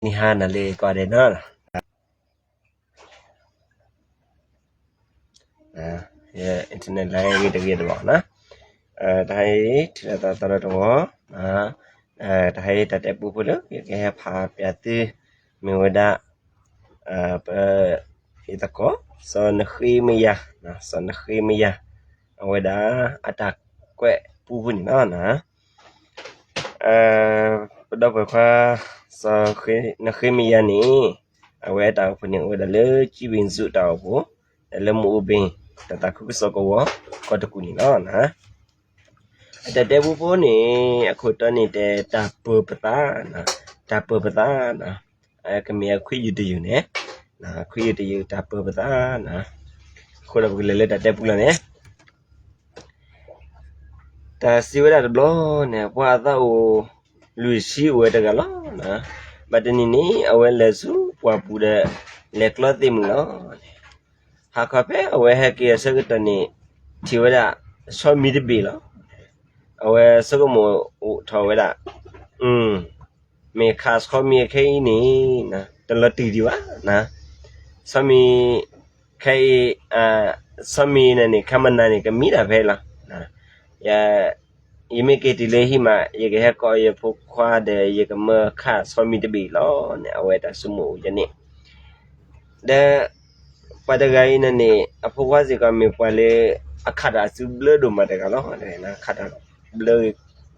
နံၤဟါနၤလၢကိးဂၤဒဲးနီၤ, internet line ဂ့ၤတဂ့ၤတဘၣ်နီၤ, တဟါအံၤ ထံၣ်လိာ်သးသီလၢတဝီ, တဟါအံၤတၢ်တဲပူဖိလၢ ယကဟဲဖးပျးသု မ့ၢ်ဝဲဒၣ် ပ ယသကိး စီၤနဃ့မယၤ, စီၤနဃ့မယၤ, အဝဲဒၣ်အတၢ်ကွဲးပူဖိန့ၣ်လီၤ. ပဒီပုၢ်ဝဲၢ်ခွါ စီၤနဃ့မယၤန့ၣ် အဝဲတၢ်အိၣ်ဖှိၣ်န့ၣ် အိၣ်ဝဲဒၣ်လၢ ကံဘ့ၣ်စူး တၢ်အိၣ်ဖှိၣ်, ဒီးလၢမူးအိဘ့ၣ် တၢ်သးခုကစီၣ်ကဝီၤ ကီၢ်တကူၣ်န့ၣ်လီၤ. အတၢ်တဲပူဖိန့ၣ် အခိၣ်တီန့ၣ်တဲ တၢ်ပၢၤပသး, တၢ်ပၢၤပသး, ကမ့ၢ်အခွံယုၢ်တယုၢ်န့ၣ်, ခွံယုၢ်တယုၢ် တၢ်ပၢၤပသး, အဃိဒီးပကလဲၤလၢတၢ်တဲပူလီၤန့ၣ် တၢ်စံးဝဲဒၣ်တဘျီန့ၣ် ပှၤအသးအိၣ်လွံၢ်ဆံအိၣ်ဝဲတဂၤလီၤ. ဘၣ်တနံၤန့ၣ် အဝဲလဲၤဆူပှၢ်ပူၤဒီး လဲၤကျီသ့ၣ်မုၢ်လီၤ. ဟးခီဖဲအဝဲဟဲက့ၤအဆၢကတီၢ်န့ၣ် ထံၣ်ဝဲဒၣ် ဆီမံၤတဘ့ၣ်လီၤ. အဝဲဆိကမိၣ်အိၣ်ထီၣ်ဝဲဒၣ် မ့ၢ်ခးဆီမံၤအခဲအံၤန့ၣ် တလီၤတံၢ်ဒံးဘၣ်. ဆီမံၤ ခဲအံၤ ဆီမံၤန့ၣ်န့ၣ် ခါမနၤန့ၣ် ကမံဒၣ်ဖဲအံၤလီၤ. ယမ့ၢ်က့ၤတုၤလၢဟံၣ်မး ယကဟဲကိးယဖိခွါဒီး ယကမၢခးဆီမံၤတဘ့ၣ်လီၤန့ၣ် အဝဲတၢ်ဆိကမိၣ်အိၣ်ယဲန့ၣ် ဒီး ပှၤတဂၤအံၤန့ၣ်န့ၣ် အဖိခွါစ့ၢ်ကီးမ့ၢ်ပှၤလၢ အခးတၢ်အစုဘျၢဒိၣ်မးတဂၤလီၤ. ခးတၢ်ဘျၢဂ့ၤ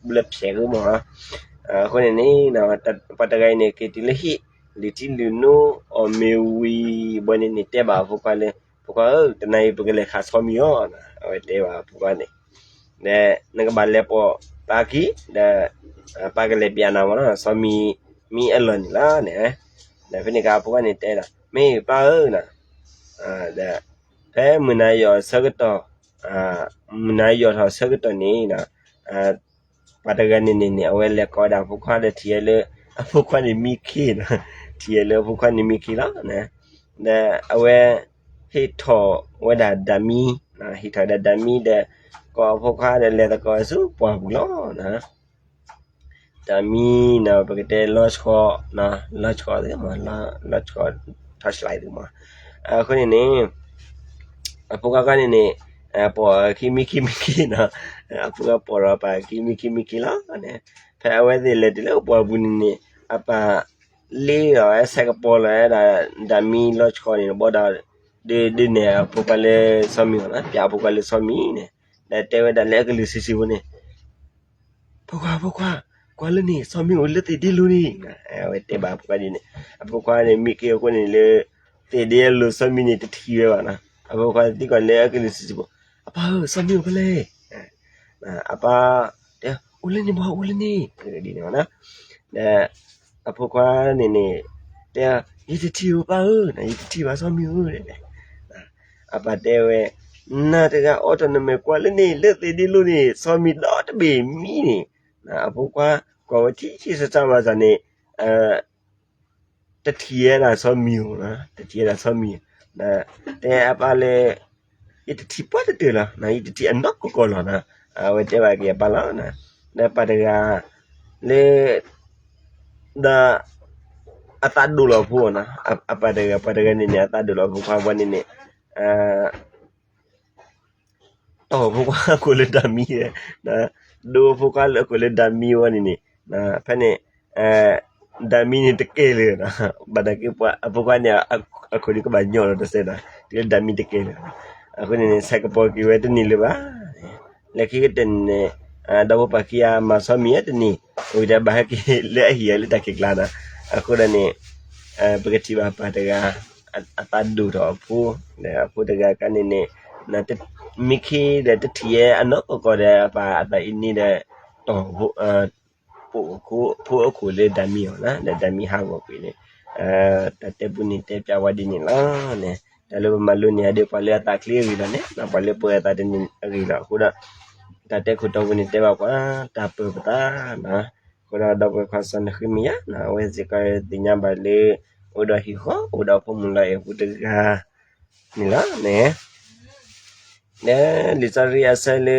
ဘျၢဖျဲးဂ့ၤမး. အဃိန့ၣ်န့ၣ် ပှၤတဂၤအံၤန့ၣ် က့ၤတုၤလၢဟံၣ် လုၢ်ထံလုၢ်နိအီၣ်မ့ၤဝံၤဘီန့ၣ်န့ၣ် တဲဘၣ်အဖိခွါလၢ ဖိခွါဧၢ တနၤအံၤပကလဲၤခးဆီမံၤအီၤ. အဝဲတဲဘၣ်အဖိခွါန့ၣ် ဒီးနကဘၣ်လဲၤပိာ်ပၢ်ခံ ဒီး ပၢ်ကလဲၤပျးနၤမးနီၤ ဆီမံၤ မံအလီၢ်န့ၣ်လီၤန့ၣ်. ဒီးဖဲန့ၣ်အခါအဖိခွါန့ၣ်တဲဒီး မ့ၢ်ပၢ်ဧၢ ဒီး ဖဲမုၢ်နၤယီၢ်ဆၢကတီၢ် မုၢ်နၤယီၢ်ထီၣ်ဆၢကတီၢ်န့ၣ် ပှၤတဂၤန့ၣ်န့ၣ်န့ၣ် အဝဲလဲၤကိးဒၣ်အဖိခွါဒီးထံၣ်ဝဲလၢ အဖိခွါန့ၣ်မံခ့နီၤ, ထံၣ်ဝဲလၢအဖိခွါန့ၣ်မံခ့လီၤ. ဒီးအဝဲ ဟ့ၣ်ထီၣ်ဝဲဒၣ်ဒၣ်မံ, ဟ့ၣ်ထီၣ်ဝဲဒၣ်ဒၣ်မံဒီး ကိးအဖိခွါဒီးလဲၤသကိးဆူပှၢ်ပူၤလီၤ. ဒၣ်မံန့ၣ် ပကတဲလီဆှီ, လီဆှီသ့ၣ်မး, လီဆှီ torchlight သ့ၣ်မး. အဃိန့ၣ်န့ၣ် အဖိခွါခီန့ၣ်န့ၣ် ပိာ်အခံမံခံမံခံနီၤ, အဖိခွါပိာ်ဒီးပၢ်ခံမံခံမံခံလီၤန့ၣ်. ဖဲအဝဲသ့ၣ်လဲၤတုၤလၢပှၢ်ပူၤန့ၣ်န့ၣ် အပၢ်လ့လီၤဝဲဆဲးကပီၤလီၤဝဲဒၣ် ဒၣ်မံလီဆှီန့ၣ် ဘီဒီး ဒုးနဲၣ်အဖိခွါလၢဆီမံၤအီၤနီၤ, ပျးအဖိခွါလၢဆီမံၤန့ၣ်, ဒီးတဲဝဲဒၣ်လၢအကလုၢ်ဆံးဆံးဖိန့ၣ် ဖိခွါ ဖိခွါ, ကွၢ်လၢန့ၣ် ဆီမံၤအိၣ်လၢသ့ၣ်ဒ့လိၤန့ၣ်, အဝဲတဲဘၣ်အဖိခွါဒ်န့ၣ်, အဖိခွါန့ၣ် မံခ့အဃိန့ၣ်လၢ သ့ၣ်ဒ့အလိၤဆီမံၤန့ၣ် တထံၣ်ဝဲဘၣ်နီၤ, အဖိခွါသံကွၢ်လၢအကလုၢ်ဆံးဆံးဖိ, အပၢ်ဧၢ ဆီမံၤအိၣ်ဖဲလဲၣ်, အပၢ်, အိၣ်လၢန့ၣ်မး အိၣ်လၢန့ၣ်, ဒီး အဖိခွါန့ၣ်န့ၣ် တဲ, ယတထံၣ်ဧိၤပၢ်ဧၢ, ယတထံၣ်ဘၣ်ဆီမံၤဧိၤ, အပၢ်တဲဝဲ, နၤတဂၤအိးထီၣ်နမဲာ်ကွၢ်လၢန့ၣ် လၢသ့ၣ်ဒ့လိၤန့ၣ် ဆီမံၤဒီတဘ့ၣ်မံန့ၣ်, အဖိခွါကွၢ်ဝဲထံဆံးစၢ်စၢ်ဘၣ်ဆၣ်န့ၣ် တထံၣ်ဝဲဒၣ်ဆီမံၤဧိၤ, တထံၣ်ဝဲဒၣ်ဆီမံၤ, တဲအပၢ်လၢ ယတထံၣ်ပှၤတတၢၢ်လီၤ, ယတထံၣ်အနီၢ်ကီၢ်ကီၢ်လီၤ, အဝဲတဲဘၣ်က့ၤအပၢ်လီၤ, ဒီးပှၤတဂၤ လၢ ဒီး အသးဒိၣ်လီၤဖိနီၤ, အပၢ်တဂၤ ပှၤတဂၤန့ၣ်န့ၣ် အသးဒိၣ်လီၤဖိခွါဘီန့ၣ်န့ၣ် တီၢ်ဖိခွါအခိၣ်လၢဒၣ်မံ, ဒိဖိခွါလၢအခိၣ်လၢဒၣ်မံဝဲန့ၣ်န့ၣ်, ဖဲန့ၣ် ဒၣ်မံန့ၣ်တကဲလၢၤ, ဘၣ်ဒၣ်က့ၤပှၤအဖိခွါန့ၣ် အခိၣ်ဒုးကဘၣ်ညီလီၤတစဲးဒီး တုၤလၢဒၣ်မံတကဲလၢၤ, အဃိန့ၣ်န့ၣ် ဆဲးကပီၤက့ၤဝဲတန့ၢ်လၢၤဘၣ်, လၢခံကတၢၢ်န့ၣ်န့ၣ် ဒီဖိပၢ်ခံဂၤမၤဆီမံၤတန့ၢ်, အိၣ်ဒီးဘၣ်ဟဲက့ၤလၢအဟံၣ်အလၢတၢ်ခံးကျါနီၤ, အဃိဒီးန့ၣ် ပကထံၣ်ဘၣ်ပၢ်တဂၤ အသးဒိၣ်ထီၣ်အဖိ, ဒီးအဖိတဂၤကန့ၣ်န့ၣ် မံခ့ဒီးတထံၣ်ဝဲအနီၢ်ကီၢ်ကီၢ်ဒီး အပၢ်အသးအံၤန့ၣ်ဒီး တီၢ် ဖိအခိၣ်လၢဒၣ်မံအီၤ, ဒီးဒၣ်မံဟးဂီၤကွံာ်န့ၣ်, တၢ်တဲပူန့ၣ်တဲပျးဝဲဒ်န့ၣ်လီၤန့ၣ်, တၢ်လၢပမၤလိန့ၢ်အီၤဒီး ပှၤလၢအသးချ့အဂ့ၢ်လီၤန့ၣ်, ပှၤလၢပှဲၤအသးတန့ၢ်အဂ့ၢ်လီၤအဃိဒီး, တၢ်တဲခိၣ်တီပူၤန့ၣ်တဲဘၣ်ပှၤ တၢ်ပၢၤပသး, အဃိဒီးဒီပုၢ်ဝဲၢ်ခွါစီၤနဃ့မယၤန့ၣ် အဝဲစ့ၢ်ကီးသ့ၣ်ညါဘၣ်လၢ အိၣ်ဒီးဟံၣ်ဃီ အိၣ်ဒီးဖိမုၣ်လီၤအဲၣ်အပူၤတဂၤ န့ၣ်လီၤန့ၣ်, လံာ်စီဆှံအဆၢလၢ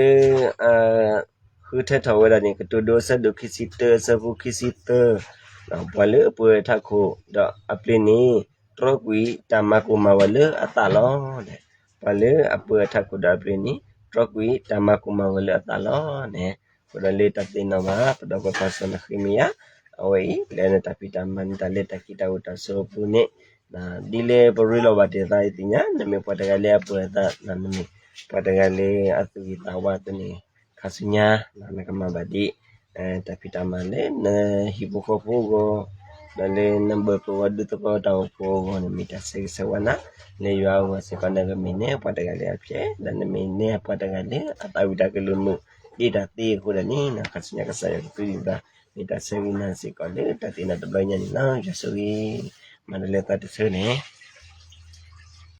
ဃုထၢထီၣ်ဝဲဒၣ်န့ၣ် ကတိၤဒိအဆၢဒိၣ်ခံဆံတၢ အဆၢဖိခံဆံသၢ, ပှၤလၢအပၢၤထးခိၣ်ဒီးအပျ့ၤန့ၣ် တြီကွံာ်တၢ်မၤကိၢ်မၤဂီၤလၢအသးလီၤ. ပှၤလၢအပၢၤထးခိၣ်ဒီးအပျ့ၤန့ၣ် တြီကွံာ်တၢ်မၤကိၢ်မၤဂီၤလၢအသးလီၤန့ၣ်, အဃိဒီးလၢတၢ်သ့ၣ်နီၣ်ဘၣ် ပဒီပုၢ်ဝဲၢ်ခွါစီၤနဃ့မယၤ အဝဲအံၤ လၢနတၢ်ဖံးတၢ်မၤန့ၣ် တၢ်လဲၤတၢ်က့ၤတၢ်အိၣ်တၢ်ဆိးအပူၤန့ၣ်, ဒ်လဲၣ်ပရ့လိာ်ဘၣ်တ့ၢ်သးအံၤသ့ၣ်ညါ, နမ့ၢ်ပှၤတဂၤလၢအပၢၤအသး, နမ့ၢ်ပှၤတဂၤလၢအသူၣ်ဂ့ၤသးဝါအသိးန့ၣ်, ခါဆူညါ နကမၤဘၣ်ဒ် တၢ်ဖံးတၢ်မၤလၢနဟံၣ်ဖိဃီဖိအဂီၢ်, ဒီးလၢနဘၢၣ်ကိၣ်ဂီၤဒူသဝီတၢ်အိၣ်ဖှိၣ်အဂီၢ်န့ၣ် မ့ၢ်တၢ်ဆၢဂ့ၤဆၢဝါနၤ, လၢယွၤအဂီၢ်စ့ၢ်ကီး နကမ့ၢ်န့ၢ်ပှၤတဂၤလၢအဖျဲး, ဒီးနမ့ၢ်န့ၢ်ပှၤတဂၤလၢအသးဝံၣ်တၢ်ကလုၢ်မုာ် ဒ့ၣ်တၢ်သ့အဃိဒီးန့ၣ်, ခါဆူညါကစၢ်ယွၤကသုဒံးသး, မ့ၢ်တၢ်ဆၢဂ့ၤနၤစ့ၢ်ကီးလၢတၢ်သ့ၣ်နီၣ်တဘျီညါန့ၣ်လီၤ. ယွၤဆိၣ်ဂ့ၤ မၤတၢ်လၢသးတဆၢန့ၣ်